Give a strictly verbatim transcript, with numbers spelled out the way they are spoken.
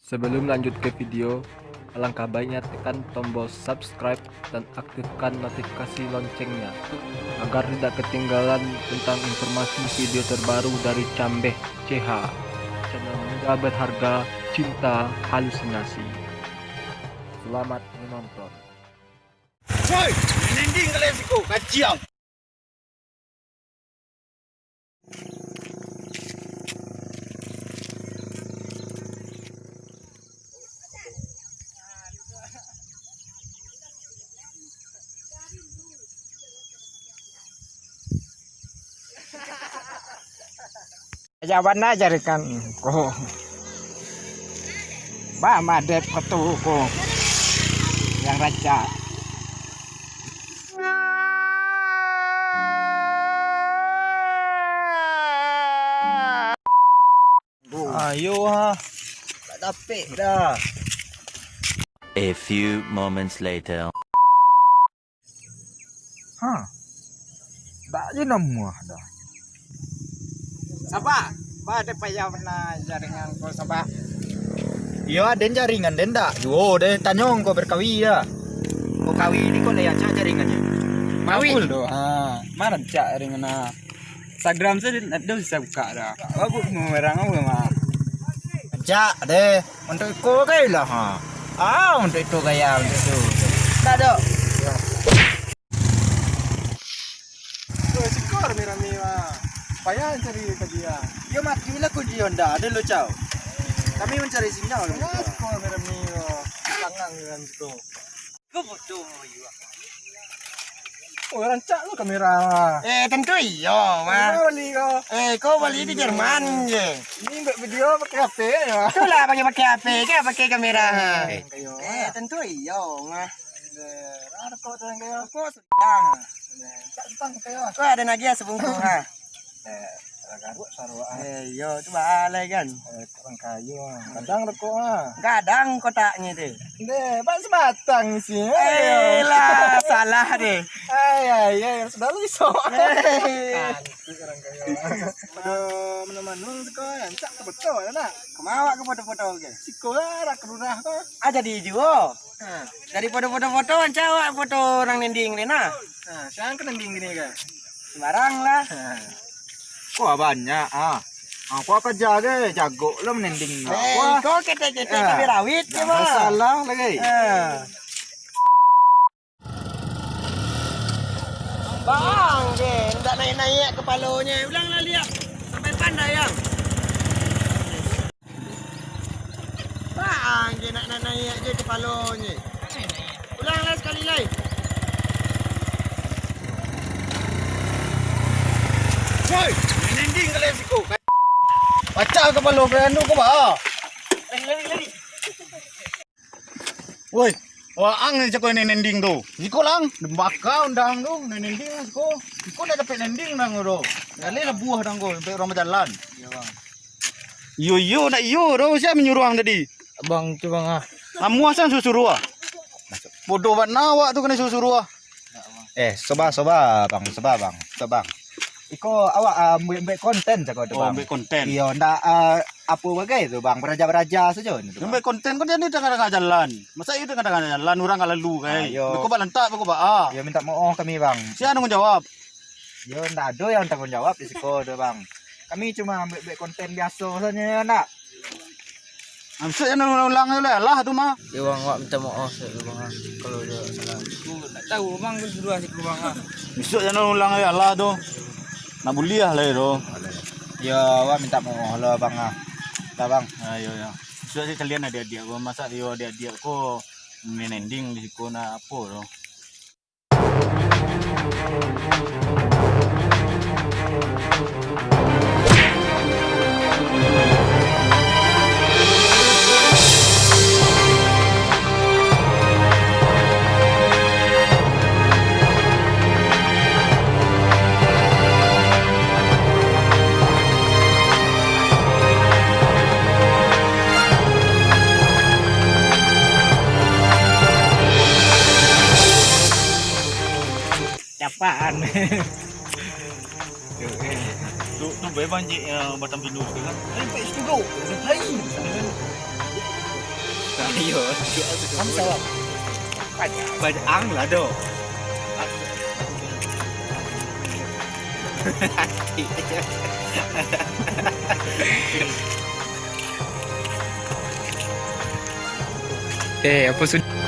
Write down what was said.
Sebelum lanjut ke video, alangkah baiknya tekan tombol subscribe dan aktifkan notifikasi loncengnya, agar tidak ketinggalan tentang informasi video terbaru dari Cambeh C H, channel muda berharga, cinta halusinasi. Selamat menonton. Woi, ninding kalian siko, kaciang. Jawaban aja kan ko. Ba madet ko tu ko. Yang rancak. Ayo ha. Tak dapek dah. A few moments later. Ha. Dak je namuah dah. Sabak. Ba, ado payah bana jaringan ko, Sabak. Iyo, aden jaringan den dak juo deh, tanyo ko berkawi dah. Ko kawi ni ko lai rancak jaringannyo. Kawi. Mabul tu. Ha, ma rancak jaringan nah. Instagram sajo ado bisa buka dah. Bagus memerang apa mah. Rancak deh. Untuk iko gaya lah ha. Ah, untuk itu gaya untuk itu. Tak ada. Yo, siko rami-rami mah. Payah cari tadi ah. Yo matilah kunci Honda, ada lo cau. Kami mencari sinyal. Yo, siko rami-rami mah. Tangan dengan siko. Ko foto yo. Oh, rancak lo kamera mah. Eh, tentu iyo mah. Kamera bali ko. Eh, ko bali di Jerman je. Ini buat video pakai H P ya. Itulah pakai pakai H P kan pakai kamera. Eh, tentu iyo mah. Rokok tu yang kayo. Rokok sudah. Tak tentang kayo. Ko ado lagi ya sebungkus ha. Eh, garuk saruak ah. Eh, iyo tu balai kan. Eh, kurang kayo ah. Kadang rokok ah. Gadang kotaknyo tu. Deh, bak sebatang isi. Eh lah, salah deh. Ai ai ai, sudah lu iso. Kantuk orang kayo. Pada mano-mano siko, rancak ke foto nak. Kemawak ke foto-foto ke? Siko lah, rak lurah ko. Ah, jadi juo. Ha. Dari foto-foto-foto, rancak awak foto orang nending ni nah. Ha, siang ke nending gini ke? Sembarang lah. Ha. Wah, banyak ah. Ah, kau kerja ke? Jago lah menending. Eh, kau ketek-ketek eh, cabai rawit ke, Bang? Salah lagi. Eh. Bang, je, ndak naik-naik kepalonyo. Ulang lah liak. Sampai pandai, Yang. Bang, je nak naik-naik je kepalonyo. Ulang lah sekali lai. Woi, nending kalian siko. Pacah kepala kalian tu, kau bah. Lari, lari, lari. Woi, waang ni cako nending tu. Siko lang, dembaka undang tu, nending siko. Siko dah dapek nending nang tu. Gali labuah nang ko, sampai urang bajalan. Iyo, Bang. Iyo, iyo, nak iyo tu, sia manyuruang tadi? Abang tu, Bang, ah. Amuah san suruh-suruh ah. Bodoh bana awak tu kanai suruh-suruh ah. Eh, soba, soba, Bang, soba, Bang, soba, Bang. Iko awak ah, buek, buek konten sajo tu, oh, Bang. Buek konten. Iyo, ndak ah, apo bagai tu, Bang, baraja-baraja sajo ni tu, Bang. Buek konten kan jadi tangah-tangah jalan. Masa iyo tangah-tangah jalan urang ka lalu kai. Ayo. Beko balantak beko ba. Iyo, minta maoh kami, Bang. Sia tangguang jawab? Iyo, ndak ado yang tangguang jawab di siko tu, Bang. Kami cuma buek-buek konten biaso sajo, ndak? Bisuak jan ulang-ulang lai, alah tu mah. Yo, Bang, awak minta maoh sajo, Bang, ah, kalau ado salah. Aku ndak tahu, Bang, tu sudah siku, Bang, ah. Bisuak jan ulang lai, alah tu. Nak buliah lai tu. Yo, awak minta maoh lah, Bang, ah. Dah, Bang. Ah, yo, yo. Bisuak se kalian adiak-adiak ko, masak yo adiak-adiak ko main ending di siko nak apo tu. Capaan. Tu, tu bae banjik yang Batang Pindu tu kan. Eh, baik situ, bro. Hai. Iyo. Kamu sawah. Banyak ang lah doh. Eh, apa sudah?